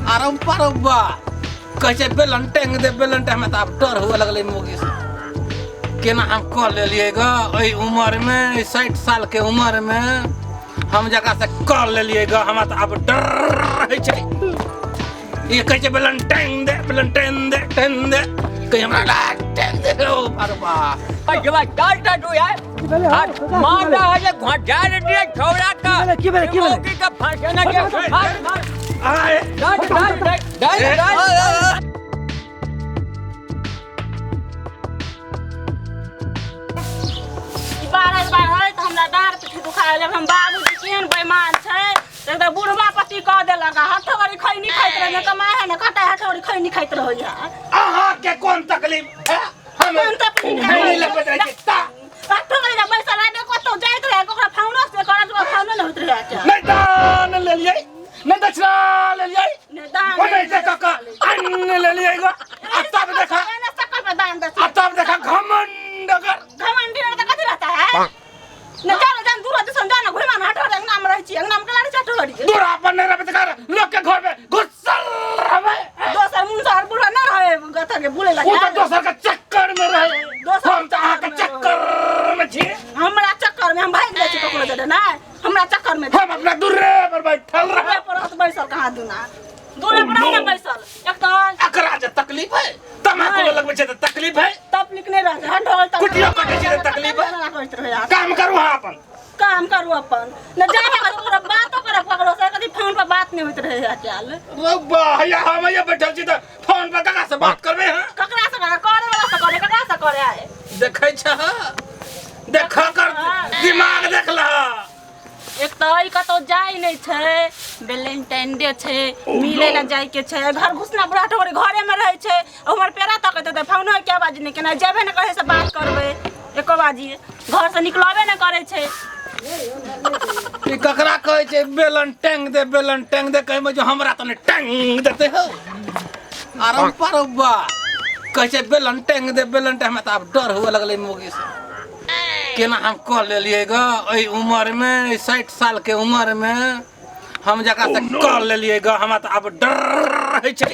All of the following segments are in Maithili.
आरम परबा कहै छै बेलन टेंग दे बेलन टेंग, हमरा तऽ आब डर हुए लगलै मोगी से। केना हम कऽ लेलियै ग एहि उमरमे, 60 सालके उमरमे हम जकरा से कऽ लेलियै ग, हमरा तऽ आब डर रहै छै। ई कहै छै बेलन टेंग दे, बेलन टेंग दे, टेंग दे, कहीं हमरा लाग टेंग दे। ओ परबा की भेलै, की भेलै? आए बारह बार है तऽ हमरा डाँड़ पीठी दुखा गेलै। हम बाबूजी केहन बेईमान छै, एकदम बुढ़वा पति कऽ देलक। आ हथौड़ी खैनी खाइत रहै, कमाइ है ने कटाइ, हथौड़ी खैनी खाइत रहैया। अहाँके कोन तकलीफ है? हम कोन तकलीफ है? खैनी लगबैत रहै छी ता हथौड़ी जब बैसल रहै, कतौ जाइत रहै, ओकरा फोनो से करत, ओकरा फोनो नहि होइत रहै। अच्छा नहि दान लेलियै, नहि दक्षिणा लेलियै, नहि दान ओनाहिते कऽ कऽ अन्न लेलियै गो। आ तब देखा एना सकल पे दान दे। आ तब देखा घमंड अगर घमंडी रहै तऽ कथी रहता है? ने जानो जान दूर दिसन जानो घुमा न, हटो, अंगना में रहै छी, अंगना में केला रहै छी हटोरी। दूरा पर नहि रहबै तऽ लोक के घर में घुसल रहबै। दोसर मुंसर बुढ़ा न रहे गथा के बुले ओ लगे। तऽ दोसर के चक्कर में रहे। दोसर हम तऽ अहाँके चक्कर में छी। हमरा चक्कर में हम भागि जाइ छी ककरो जरे नहि हमरा चक्कर में। हम अपना दूरे पर बैठल दूरे रहब। पर रहत बैसल कहाँ दुना दूरे पर रहत बैसल एक तऽ एकरा जे तकलीफ है, तमाकू नहि। लगबै छै तऽ तकलीफ है। तकलीफ नहि रहत हटोल तक कुटियो कटै छै तऽ तकलीफ है। करैत रहै। काम करू अहाँ अपन। काम करू अपन न जाए ककरो बातो करब ककरो से कथी फोन पर बात नहि होइत रहै आजकल। रब्बा हैया, हम हैया बैठल छी तऽ फोन पर ककरा से बात करबै? हाँ, ककरा से करे? करे वाला से करे, ककरा से करे आए? देखै छह, देख कर दिमाग देख लह। एक तऽ ई कतौ जाइ नहि छै, वेलेंटाइन डे छै, मिलै लए जाइके छै। घर घुसना बुढ़ा ठोकरी घरे में रहै छै। हमर पेरा तकैत हेतै, फोनो के आवाज नहि केना जेबे ने करै से बात करबै एको बाजी, घर से निकलबे ने करै छै। ई ककरा कहै छै बेलन टेंग दे, बेलन टेंग दे? कहै जो हमरा तऽ नहि टेंग देते हो। आरम परबा कहै छै बेलन टेंग दे, बेलन टेंग, हमरा तऽ आब डर हुए लगलै मोगी से। केना हम कऽ लेलियै ग एहि उमरमे, 60 सालके उमरमे हम जकरा से कऽ लेलियै ग, हमरा तऽ आब डर रहै छै।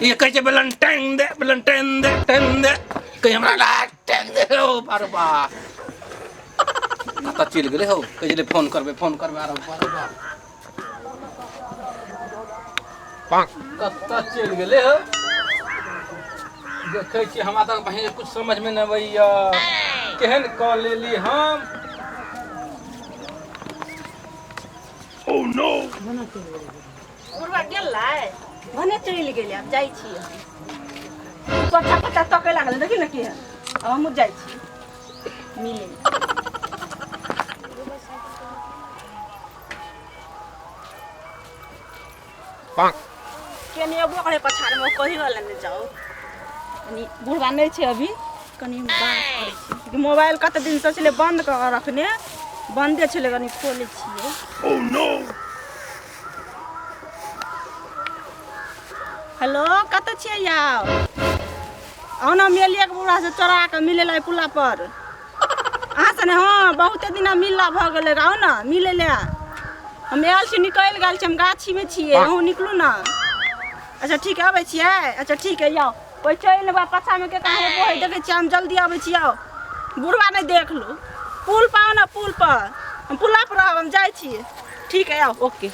ई कहै छै बेलन टेंग दे, बेलन टेंग दे, टेंग दे, कहीं हमरा लाग टेंग दे। ओ परबा कतऽ चलि गेलै हौ? कहै छलै फोन करबै, फोन करबै। आरो परबा कतऽ चलि गेलै हौ? देखै छी, हमरा तऽ बहिन कुछ समझमे नहि अबैया, केहन कऽ लेली हम। बुढ़वा गेलै भने चलि गेलै, आब जाइ छियै हम। पछा पछा तकै लागल, देखी ने केहन। आब हमहूँ जाइ छी मिले। केने अबो करे पछाड़मे कही वाला नहि जाउ। कनि बुढ़वा नहि छै अभी, कनि बात करै छी। मोबाइल कते दिनसँ छलै बन्द कऽ कऽ रखने, बन्दे छलै, कनि खोलै छियै। हेलो, कतऽ छियै आउ? आउ ने, हम एलियै बुढ़ा से चोरा कऽ मिलै लए पुला पर अहाँ से ने। हँ, बहुते दिना मिलला भऽ गेलै, आउ ने मिलै लए। हम आयल छी, निकलि गेल छी, हम गाछीमे छियै, अहूँ निकलू ने। अच्छा ठीक है, अबै छियै। अच्छा ठीक है, आउ। ओहि चलि लेबै पाछामे के कहाँ बोहै देखै छियै। हम जल्दी अबै छी, आउ। बुढ़वा नहि देख लू। पुल पर आउ ने, पुल पर हम पुला पर रहब, हम जाइ छी। ठीक है, आउ। ओके।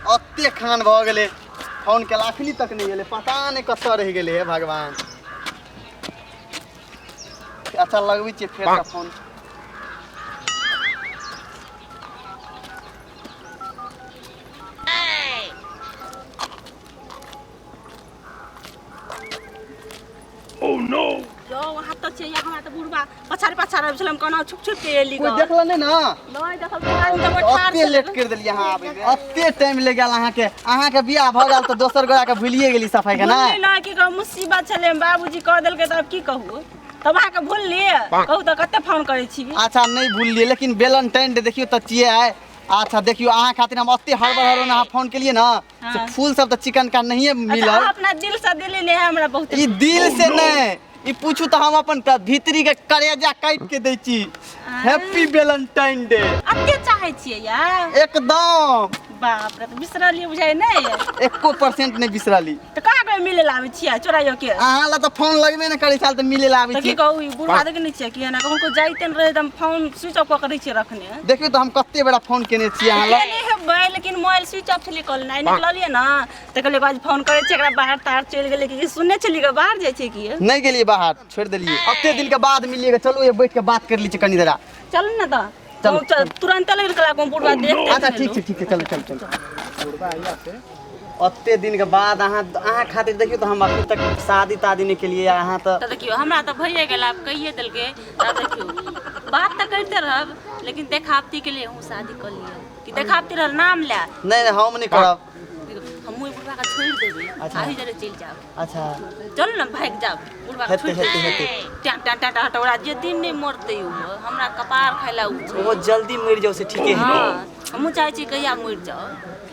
अते खान भऽ गेलै, फोन केला अखनी तक नहि एलै, पता नहि कतऽ रहि गेलै। हे भगवान, अच्छा लगबै छियै फेरसँ फोन। यौ अहाँ तऽ छियै हमरा तऽ बुढ़बा पछाड़ पछाड़ आबि छलै, हम कोना छुप छुप के एली। कोइ देखल नहि ने? नहि देखल तऽ आदमी तऽ ठाढ़ ओते लेट कर देलियै अहाँ आबैमे, ओते टाइम लागि गेल अहाँके। अहाँके बियाह भऽ गेल तऽ दोसर गोराके भुलिए गेली सफाइके? भुलली नहि, की कहू, मुसीबत छलै, बाबूजी कह देलकै तऽ आब की कहू। तब अहाँके भुलली? कहू तऽ कते फोन करै छी। अच्छा नहि भुललियै, लेकिन वेलेंटाइन डे देखियौ तऽ छियै आइ। अच्छा देखियौ, अहाँ खातिर हम ओते हड़बड़ हड़बड़ अहाँ फोन केलियै ने से फूल सब तऽ चिकन का नहिए मिलल। अहाँ अपना दिल से दिली नहि हमरा बहुत। ई दिल से नहि, ई पूछू तऽ हम अपन भीतरी के करेजा काटि के दै छी। Happy Valentine day. अते चाहै छियै यार? एकदम। बाप रे, तऽ बिसरलियै बुझाइ नहि? 1% नहि बिसरली। तऽ कहाँ कहीं मिले ला आबै छियै चोराइयो के? अहाँ ला तऽ फोन लगबे नहि करै छल तऽ मिले ला आबै तऽ की छी। कहू, ई बुढ़वा देखे नहि छियै कि एना कखनो जाइते नहि रहै तऽ हम फोन स्विच ऑफ कऽ के दै छियै रखने। देखियौ तऽ हम कते बेरा फोन केने छियै अहाँ ला। केने हेबै, लेकिन मोबाइल स्विच ऑफ छलै कल, नहि निकललियै ने तऽ कहलियै आज फोन करै छियै एकरा। बाहर ताहर चलि गेलै कि? सुनने छलियै कि बाहर जाइ छै की? नहि गेलियै बाहर, छोड़ि देलियै। एते दिन के बाद मिलियै, चलू ये बैठ के बात कर ली छियै कनी देरा। चलू ने तऽ। चलू। तुरंत लगल कला को बुढ़वा देख। अच्छा ठीक छै, ठीक छै, चलू चलू चलू। ओते दिन के बाद अहाँ, अहाँ खातिर देखियौ तऽ हम अखन तक शादी तादी नहि केलियै, अहाँ तऽ। तऽ देखियौ, हमरा तऽ भइए गेल, आब कहिए देलकै। तऽ देखियौ, बात तऽ करिते रहब, लेकिन देखावती के लिए हूँ शादी कऽ लिअ कि देखावती रहल नाम लए। नहि नहि, हम नहि करब। हमहूँ ई बुढ़वा के छोड़ि देबै। अच्छा। आही जरे चलि जायब। अच्छा। चलू ने, भागि जायब बुढ़वा के। हेतै, छोड़ि हेतै, हेतै। टां टां टां टां ओकरा जे दिन नहि मरतै ओ हमरा कपार खाय लए उ छै। ओहो जल्दी मरि जाउ से ठीके हेतै। हँ, हमहूँ चाहै छी कहिया मरि जाउ।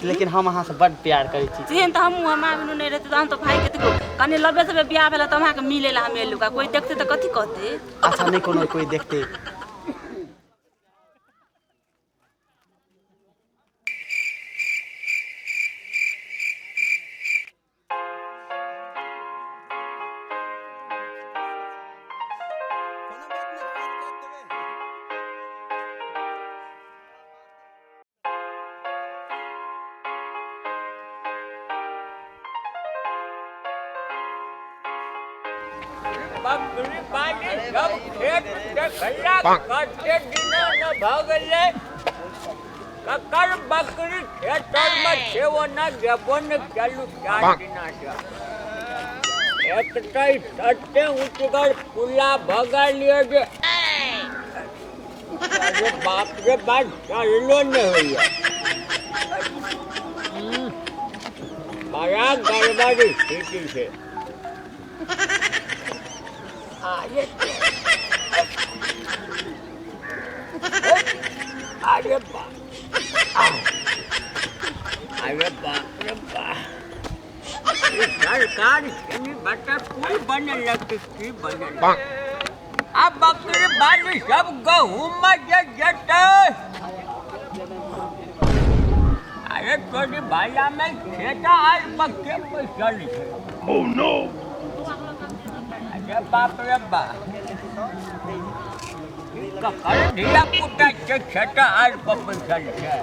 लेकिन हम अहाँसँ बड्ड प्यार करै छी। सेहन तऽ हमहूँ, हमरा बिनु नहि रहतै तऽ हम तऽ भागि के देखियौ कनि लबे सबे बियाह भेलै तऽ अहाँके मिलै लए हम एलहुँ, कोइ देखतै तऽ कथी कहतै? अच्छा नहि कोनो कोइ देखतै। बकरी बाली सब खेत देखला कते दिना न भऽ गेलै। ककर बकरी खेतरमे छै ओना गेबो ने केलू 4 दिना से। एक तऽ तते ऊँचगर पुला भऽ गेल यऽ जे अरे बाप रे बाप, चललो नहि होइए। बड़ा गड़बड़ स्थिति छै। अरे अरे बाप, अरे बाप रे बाप, ई सरकार शनि बटा पुल बनेलक कि की बनेलक? आ बकरी बाली सब गहूम जे जेतै। अरे तोरी भाला में खेता आर पक्के बैसल छै। अरे बाप रे बाप, ई ककर धिया पुता छै खेता आर पर बैसल छै?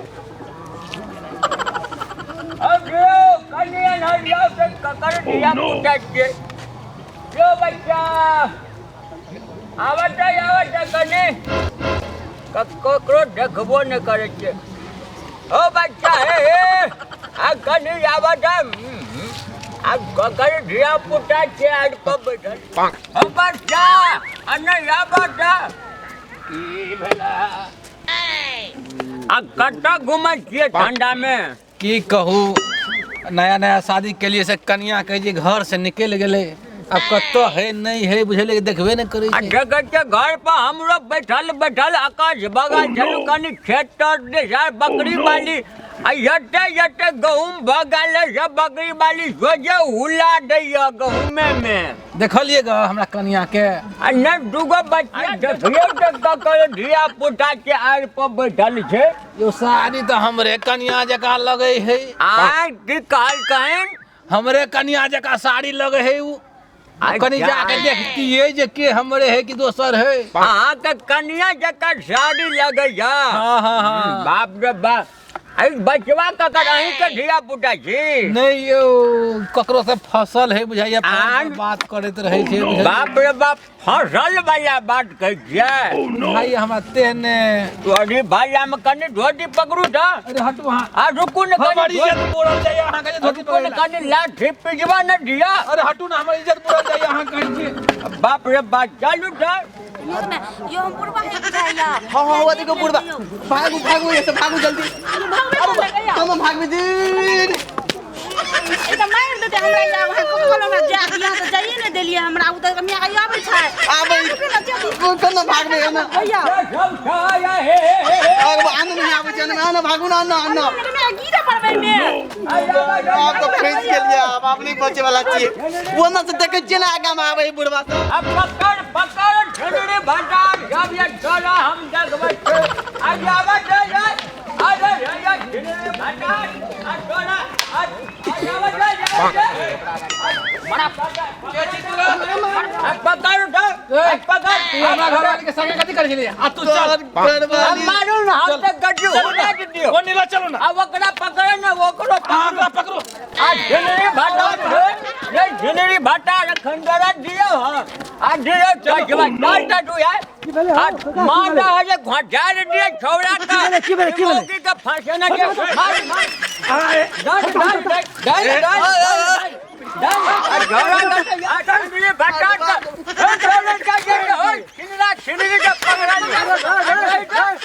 अरे कनि एन्हर जाउ तऽ ककर धिया पुता छै? यो बच्चा, आबऽ तऽ, आबऽ तऽ कनि। ककरो देखबो नहि करै छै। हो बच्चा, हे हे, आ कनि आबऽ तऽ। आ ककर धिया पुता छै आर पर बैठल? हो बच्चा, आ नहि आबऽ तऽ। की भेला? आ कतऽ घुमै छियै ठंडामे? की कहू, नया नया शादी के लिए से कनिया कहै छै घर से निकलि गेलै, आब कतऽ है नहि है बुझलियै, देखबे नहि करै आ छै। देखै छियै घर पर हमरो बैठल बैठल आकाश बगल छलु कनि खेत तर दिस आर बकरी बाली आ जते जते गहूम भऽ गेल सब बकरी बाली सोझे हुला दैया गहूमे मे। देखलियै ग हमरा कनिया के? आ नहि, दूगो बच्चा देखियौ तऽ ककर धिया पुता के आर पर बैठल छै? यो साड़ी तऽ हमरे कनिया जकाँ लगै है। आय की कहलकनि? हमरे कनिया जकाँ साड़ी लगै है उ। कनि जाके देखतियै जे के हमरे है कि दोसर है। अहाँके कनिया जकाँ साड़ी लगैया? हाँ हाँ हाँ। बाप रे बाप, अरे बचवा ककर अहीं के धिया पुता छी? नहीं यौ, ककरो से फसल है बुझाइया, फोन पर आन? बात करैत रहै छै बुझाइया। बाप रे बाप, फसल वाला बात कहै छियै। भाई हमरा तेहने तोरी भाला में कनि धोती पकड़ू त। अरे हटू अहाँ। आ रुकू ने कनि, हमर इज्जत बोरल जाइया, अहाँ के धोती रुकू ने पकड़ला। कनि लाठी पिजवा ने दिया। अरे हटू ना, हमर इज्जत बोरल जाइया, अहाँ कहै छी। बाप रे बाप, चलू त। यो हम बुढ़वा है बुझाइया। हाँ हाँ, वो देखो बुढ़वा, भागू भागू, ये सब भागू जल्दी। हम भागबे जी। ई तऽ मारि देतै हमरा। यहाँ वहाँ कहलहुँ ने जा, यहाँ तऽ जाइए ने देलियै हमरा। ओ तऽ मियाँ आबै छै। आबै। कोना भागबे है ना? भैया सब छाया हे हे हे हे। आब आन नहीं आबै छै, आन भागू ना, आन आन। गिरे पड़बै मे। आब तऽ फँसि गेलियै, आब आब नहि बचे वाला छियै। वो ना से देखै छियै ना, आगाँ मे आबै है बुढ़वा सब। अब पकड़ पकड़ छनरी भंडार सब ये छोरा हम देखबै छी। आ जाबे दे ये, अरे ये छनरी भंडार आ छोरा आ जाबे दे ये। बड़ा पकड़ उठा, पकड़। तू हमरा घरवाली के संगे कथी करै छलियै? आ तू चल। हम मारू ना, हम तऽ गड्डी उड़ा के दियो। ओ नीला, चलू ना। अब ओकरा पकड़ ना, ओकरो। अहाँ ओकरा पकड़ू। आ झिनरी भाटा रे, झिनरी भाटा खंडरा दियो। हाँ, आ दियो चचवा डाल दा तू यार। आ मारदा है जे घोटार दिए छौड़ा का। की भेलै, की भेलै? मौकी का फांसे ना के मार मार। डाल डाल डाल डाल डाल। आ छौड़ा का आ झिनरी भाटा का ए छौड़ा का जे होय झिनरा झिनरी का पकड़ा दिया।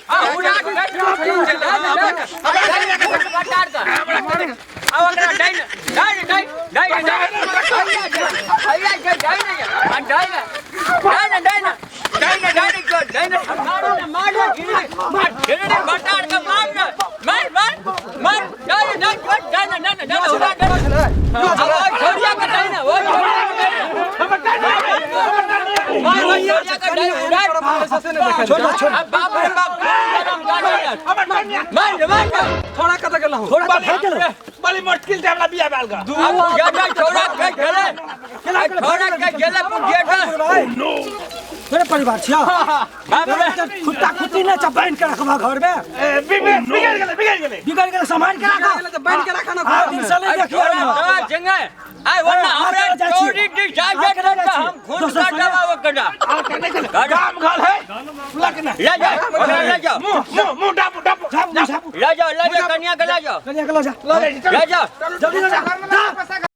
आ उड़ा के भाटा का आ ओकरा डाइन डाइन डाइन डाइन डाइन हैया के डाइन आ डाइन डाइन डाइन डाइन डाइन के डाइन। मारो ना, मारो झिनरी, मार झिनरी बटार के, मार ना, मार मार मार डाइन डाइन डाइन डाइन डाइन उड़ा डाइन। आ ओ छोरिया के डाइन, ओ छोरिया के डाइन, मार ओ छोरिया के डाइन उड़ा। छोड़ छोड़। आ बाप रे बाप, मार मार। थोड़ा कत गेलहुँ, थोड़ा तऽ भागि गेलहुँ। बड़ी मुश्किल से हमरा बियाह भेल गा। अब ज्यादा छोड़ा के खेले, छोड़ा के खेले पुजिए। तोरे परिवार छियौ? बाप रे। खुट्टा खुट्टी नहि छ बान्हि के रखबा घर में? बिगड़ गेलै, बिगड़ गेलै। बिगड़ गेल सामान के राखो, बान्हि के राखो ना। आठ दिन से नहि देखियौ। छोड़ा जंगे आइ वरना हमरा चोरी की इजाजत नहीं त हम खून काटबा ओकरा। गाम घर है लग ना। ले जाओ ओकरा, ले जाओ। मुंह मुंह मुंह डापू डापू। झापू झापू। ले जाओ, ले जाओ कन्या के, ले जाओ। कनिया के लऽ जा। ले ले जाओ। जल्दी लऽ जा, जा।